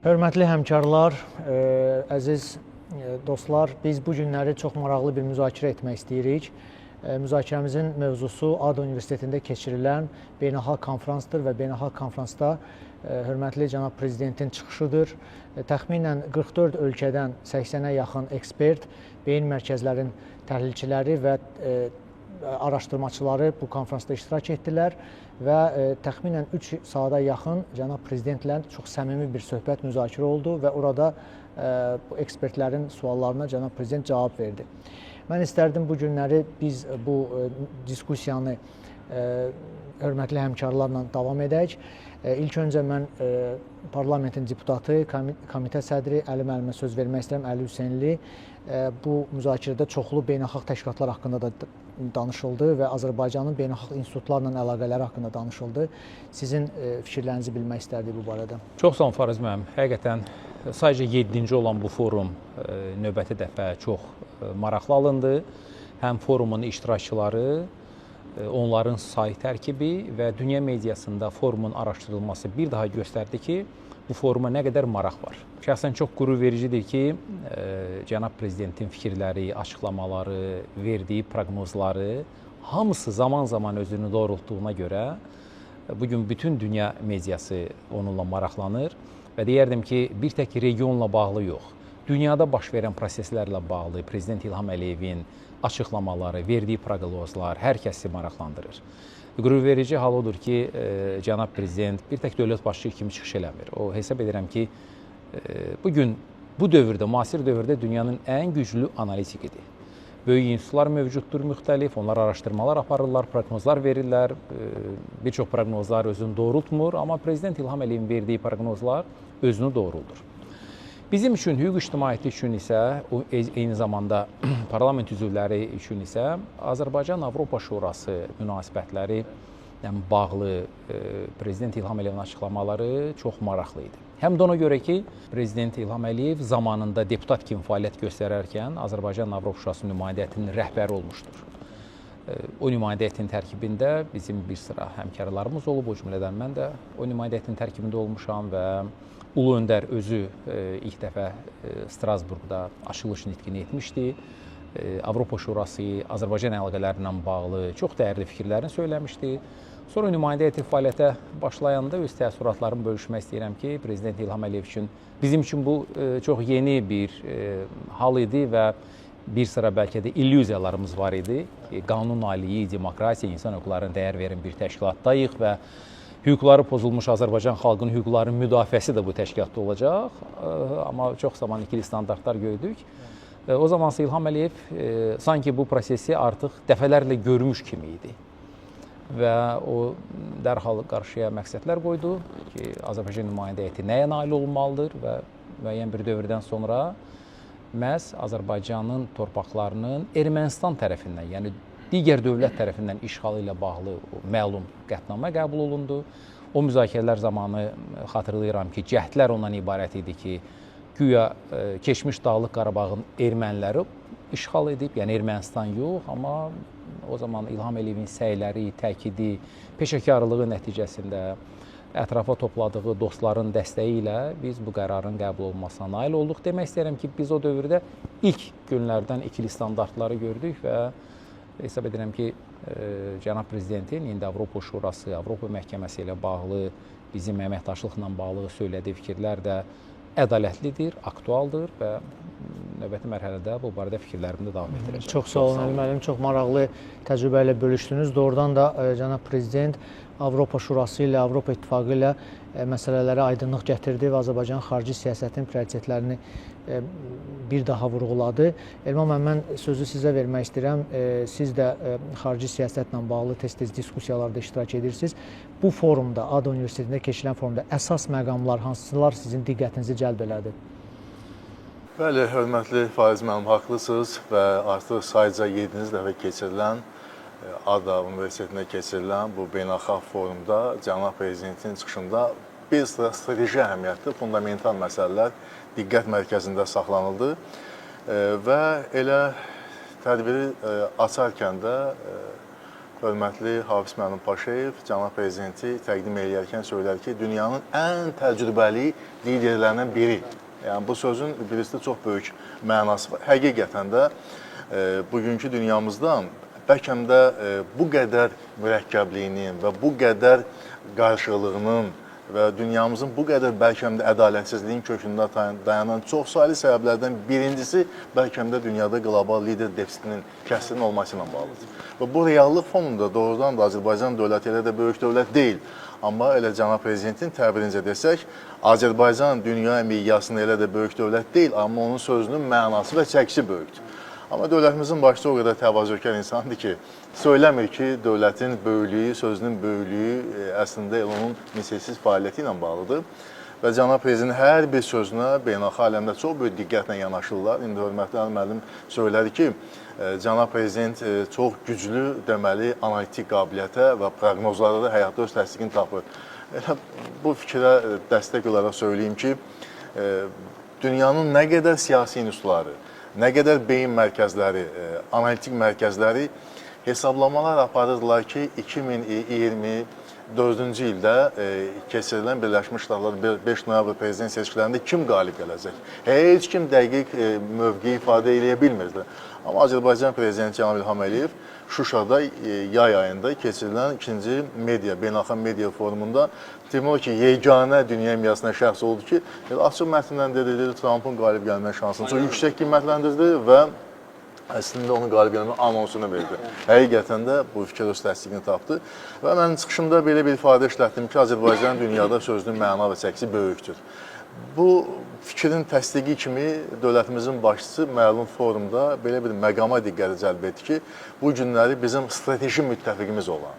Hörmətli həmkarlar, əziz dostlar, biz bu günləri çox maraqlı bir müzakirə etmək istəyirik. Müzakirəmizin mövzusu ADA Universitetində keçirilən beynəlxalq konfransdır və beynəlxalq konfransda hörmətli cənab prezidentin çıxışıdır. Təxminən 44 ölkədən 80-ə yaxın ekspert, beyin mərkəzlərin təhlilçiləri və araşdırmaçıları bu konfransda iştirak etdilər və təxminən 3 saata yaxın cənab prezidentlə çox səmimi bir söhbət, müzakirə oldu və orada bu ekspertlərin suallarına cənab prezident cavab verdi. Mən istərdim bu günləri biz bu diskussiyanı hörmətli həmkarlarla davam edək. İlk öncə mən parlamentin deputatı, komitə sədri Əli müəllimə söz vermək istəyirəm, Əli Hüseynli. Bu müzakirədə çoxlu beynəlxalq təşkilatlar haqqında da danışıldı və Azərbaycanın beynəlxalq institutlarla əlaqələri haqqında danışıldı. Sizin fikirlərinizi bilmək istərdik bu barədə. Çox sağ olun Fariz müəllim. Həqiqətən sayca 7-ci olan bu forum növbəti dəfə çox maraqlı alındı. Həm forumun iştirakçıları, onların say tərkibi və dünya mediasında forumun araşdırılması bir daha göstərdi ki, bu foruma nə qədər maraq var. Şəxsən çox qürur vericidir ki, cənab prezidentin fikirləri, açıqlamaları, verdiyi proqnozları hamısı zaman-zaman özünü doğrultduğuna görə bugün bütün dünya mediası onunla maraqlanır və deyərdim ki, bir tək regionla bağlı yox, dünyada baş verən proseslərlə bağlı Prezident İlham Əliyevin açıqlamaları, verdiyi proqnozlar hər kəsi maraqlandırır. Qürur verici hal odur ki, cənab prezident bir tək dövlət başçısı kimi çıxış eləmir. O, hesab edirəm ki, bugün bu dövrdə, müasir dövrdə dünyanın ən güclü analitikidir. Böyük institutlar mövcuddur müxtəlif, onlar araşdırmalar aparırlar, proqnozlar verirlər. Bir çox proqnozlar özünü doğrultmur, amma Prezident İlham Əliyevin verdiyi proqnozlar özünü doğruldur. Bizim üçün, hüquq ictimaiyyəti üçün isə, eyni zamanda parlament üzvləri üçün isə Azərbaycan-Avropa Şurası münasibətləri ilə bağlı Prezident İlham Əliyevin açıqlamaları çox maraqlı idi. Həm də ona görə ki, Prezident İlham Əliyev zamanında deputat kimi fəaliyyət göstərərkən Azərbaycan-Avropa Şurası nümayəndə heyətinin rəhbəri olmuşdur. O nümayəndə heyətinin tərkibində bizim bir sıra həmkarlarımız olub, o cümlədən mən də o nümayəndə heyətinin tərkibində olmuşam və Ulu Öndər özü ilk dəfə Strasburqda açılış nitqini etmişdi. Avropa Şurası Azərbaycan əlaqələri ilə bağlı çox dəyərli fikirlərini söyləmişdi. Sonra nümayəndə heyəti fəaliyyətə başlayanda öz təəssüratlarımı bölüşmək istəyirəm ki, Prezident İlham Əliyev üçün bizim üçün bu çox yeni bir hal idi və bir sıra bəlkə də illüziyalarımız var idi ki, qanun aliliyi, demokratiya, insan hüquqlarına dəyər verən bir təşkilatdayıq və hüquqları pozulmuş Azərbaycan xalqının hüquqlarının müdafiəsi də bu təşkilatda olacaq. Amma çox zaman ikili standartlar gördük. O zamansa İlham Əliyev sanki bu prosesi artıq dəfələrlə görmüş kimi idi. Və o dərhal qarşıya məqsədlər qoydu ki, Azərbaycan nümayəndə heyəti nəyə nail olmalıdır və müəyyən bir dövrdən sonra məhz Azərbaycanın torpaqlarının Ermənistan tərəfindən, yəni digər dövlət tərəfindən işğalı ilə bağlı məlum qətnamə qəbul olundu. O müzakirələr zamanı xatırlayıram ki, cəhdlər ondan ibarət idi ki, güya keçmiş Dağlıq Qarabağın erməniləri işğal edib, yəni Ermənistan yox, amma o zaman İlham Əliyevin səyləri, təkidi, peşəkarlığı nəticəsində ətrafa topladığı dostların dəstəyi ilə biz bu qərarın qəbul olunmasına nail olduq. Demək istəyirəm ki, biz o dövrdə ilk günlərdən ikili standartları gördük və hesab edirəm ki, cənab prezidentin indi Avropa Şurası, Avropa Məhkəməsi ilə bağlı, bizim əməkdaşlıqla bağlı söylədiyi fikirlər də ədalətlidir, aktualdır və növbəti mərhələdə bu barədə fikirlərimi də davam etdirəcəm. Çox sağ olun Əli müəllim, çox maraqlı təcrübə ilə bölüşdünüz. Doğrudan da cənab prezident Avropa Şurası ilə, Avropa İttifaqı ilə məsələlərə aydınlıq gətirdi və Azərbaycanın xarici siyasətinin prioritetlərini bir daha vurğuladı. Elman müəllim, mən sözü sizə vermək istəyirəm. Siz də xarici siyasətlə bağlı tez-tez diskussiyalarda iştirak edirsiniz. Bu forumda, ADA Universitetində keçirilən forumda əsas məqamlar hansılar sizin diqqətinizi cəlb elədi? Bəli, hörmətli Faiz müəllim, haqlısınız və artıq sayca 7-ci dəfə keçirilən ADA Universitetində keçirilən bu beynəlxalq forumda cənab prezidentin çıxışında bir sıra strateji əhəmiyyətli fundamental məsələlər diqqət mərkəzində saxlanıldı və elə tədbiri açarkən də Hörmətli Hafiz müəllim Paşayev cənab prezidenti təqdim eləyərkən söylər ki, dünyanın ən təcrübəli liderlərindən biri. Yəni bu sözün bilirsinizdə çox böyük mənası var. Həqiqətən də bugünkü dünyamızda bəlkə də bu qədər mürəkkəbliyinin və bu qədər qarışıqlığının və dünyamızın bu qədər bəlkə də ədalətsizliyin kökündə dayanan çox saylı səbəblərdən birincisi bəlkə də dünyada qlobal lider defisitinin kəsirinin olması ilə bağlıdır. Və bu reallıq fonunda doğrudan da Azərbaycan dövləti elə də böyük dövlət deyil. Amma elə cənab prezidentin təbirincə desək, Azərbaycan dünya miqyasında elə də böyük dövlət deyil, amma onun sözünün mənası və çəkisi böyükdür. Amma dövlətimizin başçısı o qədər təvazökar insandır ki, söyləmir ki, dövlətin böyüklüyü, sözünün böyüklüyü əslində elə onun misilsiz fəaliyyəti ilə bağlıdır. Və cənab prezidentin hər bir sözünə beynəlxalq aləmdə çox böyük diqqətlə yanaşırlar. İndi hörmətli Əli müəllim söylədi ki, cənab prezident çox güclü deməli analitik qabiliyyətə və proqnozlara da həyatda öz təsdiqini tapır. Elə bu fikrə dəstək olaraq söyləyim ki, dünyanın nə qədər siyasi institutları, nə qədər beyin mərkəzləri, analitik mərkəzləri hesablamalar aparırdılar ki, 2024-cü ildə keçirilən Birləşmiş Ştatlar 5 noyabr prezident seçkilərində kim qalib gələcək? Heç kim dəqiq mövqe ifadə eləyə bilmirdi. Amma Azərbaycan prezidenti cənab İlham Əliyev Şuşada yay ayında keçirilən ikinci media, beynəlxalq media forumunda demək olar ki, yeganə dünya miqyasında şəxs oldu ki, elə açıq mətndən dedi, Trumpın qalib gəlmə şansını çox yüksək qiymətləndirdi və əslində onun qalib gəlmə anonsunu verdi. Həqiqətən də bu fikir öz təsdiqini tapdı. Və mən çıxışımda belə bir ifadə işlətdim ki, Azərbaycan dünyada sözünün məna və çəkisi böyükdür. Bu fikrin təsdiqi kimi dövlətimizin başçısı məlum forumda belə bir məqama diqqəti cəlb etdi ki, bu günləri bizim strateji müttəfiqimiz olan,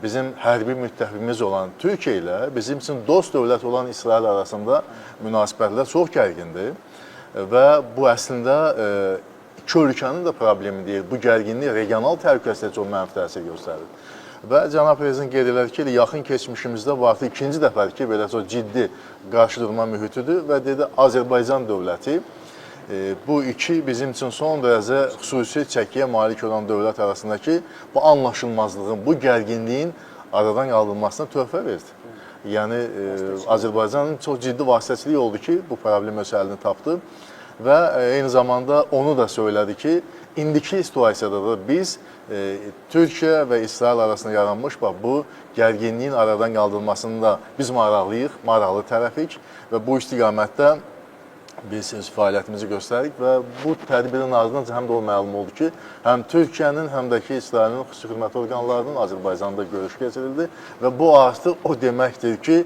bizim hərbi müttəfiqimiz olan Türkiyə ilə bizim üçün dost dövlət olan İsrail arasında münasibətlər çox gərgindir və bu əslində iki ölkənin də problemi deyil. Bu gərginlik regional təhlükəsizliyə çox mənfi təsir göstərir. Və cənab prezident qeyd elədi ki, yaxın keçmişimizdə bu artıq ikinci dəfədir ki, belə çox ciddi qarşıdurma mühitidir və dedi Azərbaycan dövləti bu iki bizim üçün son dərəcə xüsusi çəkiyə malik olan dövlət arasındakı bu anlaşılmazlığın, bu gərginliyin aradan qaldırılmasına töhfə verdi. Yəni Azərbaycanın çox ciddi vasitəçiliyi oldu ki, bu problem öz həllini tapdı. Və eyni zamanda onu da söylədi ki, indiki situasiyada da biz Türkiyə və İsrail arasında yaranmış bax, bu gərginliyin aradan qaldırılmasında biz maraqlıyıq, maraqlı tərəfik və bu istiqamətdə biz öz fəaliyyətimizi göstəririk və bu tədbirin ardınca həm də o məlum oldu ki, həm Türkiyənin, həm də ki, İsrailin xüsusi xidmət orqanlarının Azərbaycanda görüş keçirildi və bu artıq o deməkdir ki,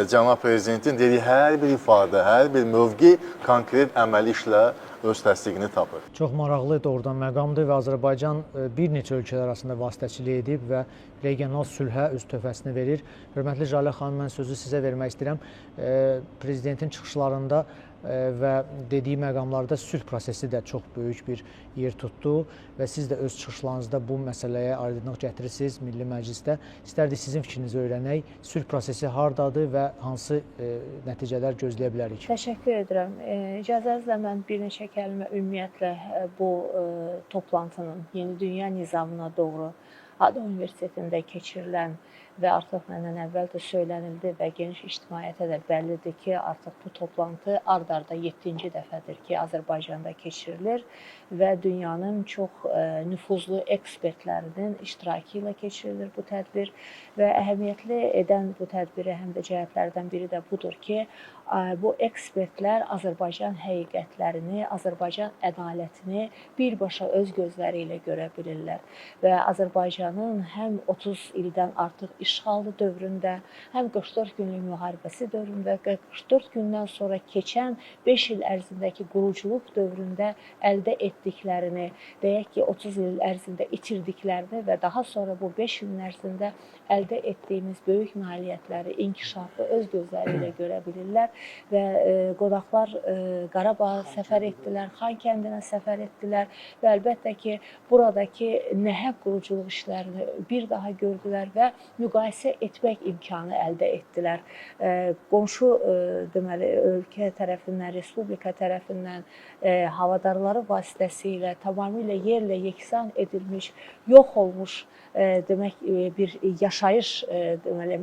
cənab prezidentin dediyi hər bir ifadə, hər bir mövqe konkret əməli işlə öz təsdiqini tapır. Çox maraqlı doğrudan məqamdır və Azərbaycan bir neçə ölkələr arasında vasitəçilik edib və regional sülhə öz töhfəsini verir. Hörmətli Jalə xanım, mən sözü sizə vermək istəyirəm. Prezidentin çıxışlarında və dediyi məqamlarda sülh prosesi də çox böyük bir yer tutdu və siz də öz çıxışlarınızda bu məsələyə aydınlıq gətirirsiniz Milli Məclisdə. İstərdik sizin fikrinizi öyrənək. Sülh prosesi hardadır və hansı nəticələr gözləyə bilərik? Təşəkkür edirəm. İcazənizlə mən bir neçə kəlmə ümumiyyətlə bu toplantının yeni dünya nizamına doğru ADA Universitetində keçirilən və artıq məndən əvvəl də söylənildi və geniş ictimaiyyətə də bəllidir ki, artıq bu toplantı ard-arda 7-ci dəfədir ki, Azərbaycanda keçirilir və dünyanın çox nüfuzlu ekspertlərinin iştirakı ilə keçirilir bu tədbir və əhəmiyyətli edən bu tədbiri həm də cəhətlərdən biri də budur ki, bu ekspertlər Azərbaycan həqiqətlərini, Azərbaycan ədalətini birbaşa öz gözləri ilə görə bilirlər və Azərbaycanın həm 30 ildən artıq işğallı dövründə, həm 44 günlük müharibəsi dövründə, 44 gündən sonra keçən 5 il ərzindəki quruculuq dövründə əldə etdiklərini, deyək ki, 30 il ərzində itirdiklərini və daha sonra bu 5 ilin ərzində əldə etdiyimiz böyük nailiyyətləri, inkişafı öz gözləri ilə görə bilirlər və qonaqlar Qarabağa səfər etdilər, Xankəndinə səfər etdilər və əlbəttə ki, buradakı nəhəng quruculuq işlərinin vəziyyətlərini bir daha gördülər və müqayisə etmək imkanı əldə etdilər. Qonşu deməli ölkə tərəfindən, respublika tərəfindən havadarları vasitəsilə tamamilə yerlə yeksan edilmiş, yox olmuş demək bir yaşayış deməli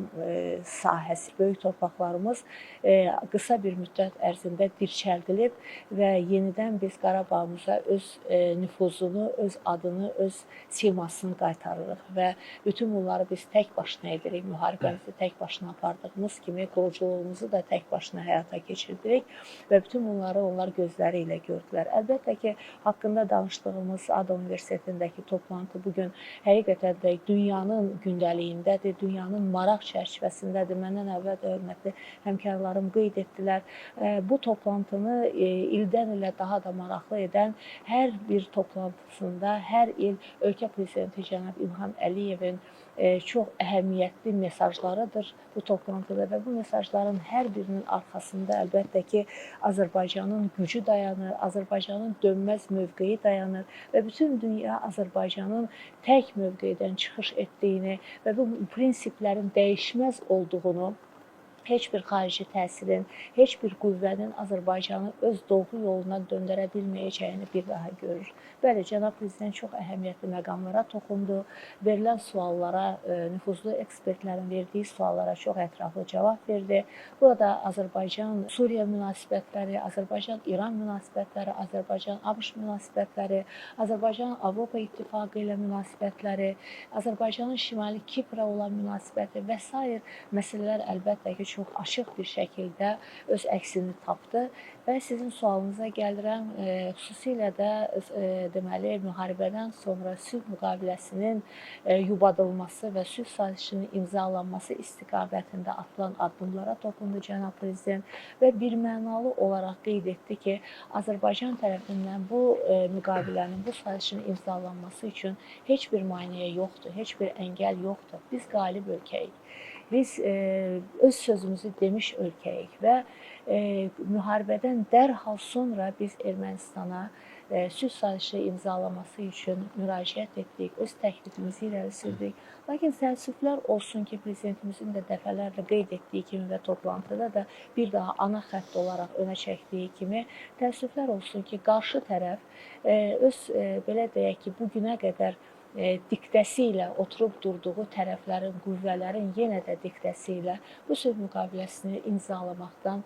sahəsi, böyük torpaqlarımız qısa bir müddət ərzində dirçəldilib və yenidən biz Qarabağımıza öz nüfuzunu, öz adını, öz simasını qaytarırıq və bütün bunları biz tək başına edirik. Müharibəmizi tək başına apardığımız kimi quruculuğumuzu da tək başına həyata keçirdirik və bütün bunları onlar gözləri ilə gördülər. Əlbəttə ki, haqqında danışdığımız ADA Universitetindəki toplantı bugün həqiqətən də dünyanın gündəliyindədir, dünyanın maraq çərçivəsindədir. Məndən əvvəl də hörmətli həmkarlarım qeyd etdilər. Bu toplantını ildən ilə daha da maraqlı edən hər bir toplantısında hər il ölkə prezidenti cənab İlham Əliyevin çox əhəmiyyətli mesajlarıdır bu toplantıda və bu mesajların hər birinin arxasında əlbəttə ki, Azərbaycanın gücü dayanır, Azərbaycanın dönməz mövqeyi dayanır və bütün dünya Azərbaycanın tək mövqedən çıxış etdiyini və bu prinsiplərin dəyişməz olduğunu, heç bir xarici təsirin, heç bir qüvvənin Azərbaycanı öz doğru yolundan döndərə bilməyəcəyini bir daha görür. Bəli, cənab prezident çox əhəmiyyətli məqamlara toxundu. Verilən suallara, nüfuzlu ekspertlərin verdiyi suallara çox ətraflı cavab verdi. Burada Azərbaycan-Suriya münasibətləri, Azərbaycan-İran münasibətləri, Azərbaycan-ABŞ münasibətləri, Azərbaycan-Avropa İttifaqı ilə münasibətləri, Azərbaycanın Şimali Kiprə olan münasibəti və sair məsələlər əlbəttə ki, çox açıq bir şəkildə öz əksini tapdı və sizin sualınıza gəlirəm. Xüsusilə də deməli müharibədən sonra sülh müqaviləsinin yubadılması və sülh sazişinin imzalanması istiqamətində atılan addımlara toxundu cənab prezident və birmənalı olaraq qeyd etdi ki, Azərbaycan tərəfindən bu müqavilənin, bu sazişin imzalanması üçün heç bir maneə yoxdur, heç bir əngəl yoxdur. Biz qalib ölkəyik. Biz öz sözümüzü demiş ölkəyik və müharibədən dərhal sonra biz Ermənistana sülh sazişi imzalaması üçün müraciət etdik, öz təklifimizi irəli sürdük. Lakin təəssüflər olsun ki, prezidentimizin də dəfələrlə qeyd etdiyi kimi və toplantıda da bir daha ana xətt olaraq önə çəkdiyi kimi, təəssüflər olsun ki, qarşı tərəf öz belə deyək ki, bugünə qədər diktəsi ilə oturub durduğu tərəflərin, qüvvələrin yenə də diktəsi ilə bu sülh müqaviləsini imzalamaqdan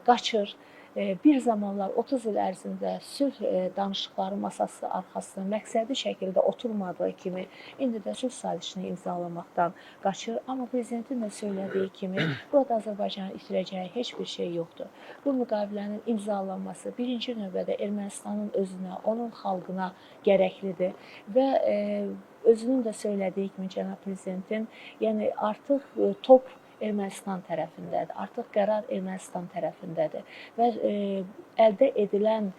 qaçır. Bir zamanlar 30 il ərzində sülh danışıqları masası arxasında məqsədli şəkildə oturmadığı kimi, indi də sülh sazişini imzalamaqdan qaçır. Amma prezidentin də söylədiyi kimi, burada Azərbaycanın itirəcəyi heç bir şey yoxdur. Bu müqavilənin imzalanması birinci növbədə Ermənistanın özünə, onun xalqına gərəklidir və özünün də söylədiyi kimi cənab prezidentin, yəni artıq top Ermənistan tərəfindədir. Artıq qərar Ermənistan tərəfindədir və əldə edilən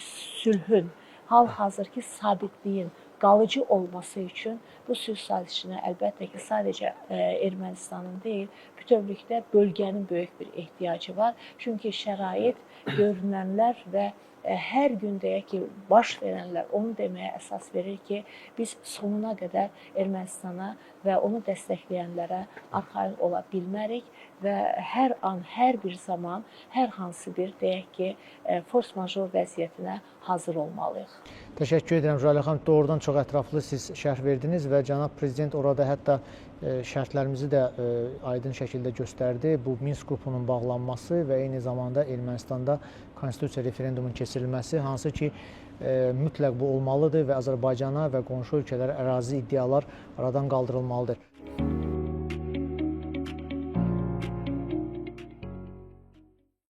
sülhün, hal-hazırki sabitliyin qalıcı olması üçün bu sülh sazişinə əlbəttə ki, sadəcə Ermənistanın deyil, bütövlükdə bölgənin böyük bir ehtiyacı var. Çünki şərait, görünənlər və hər gün deyək ki, baş verənlər onu deməyə əsas verir ki, biz sonuna qədər Ermənistana və onu dəstəkləyənlərə arxayın ola bilmərik və hər an, hər bir zaman, hər hansı bir deyək ki, force-major vəziyyətinə hazır olmalıyıq. Təşəkkür edirəm Jalə xanım. Doğrudan çox ətraflı siz şərh verdiniz və cənab prezident orada hətta şərtlərimizi də aydın şəkildə göstərdi. Bu Minsk qrupunun bağlanması və eyni zamanda Ermənistanda konstitusiya referendumun keçirilməsi, hansı ki mütləq bu olmalıdır və Azərbaycana və qonşu ölkələrə ərazi iddialar aradan qaldırılmalıdır.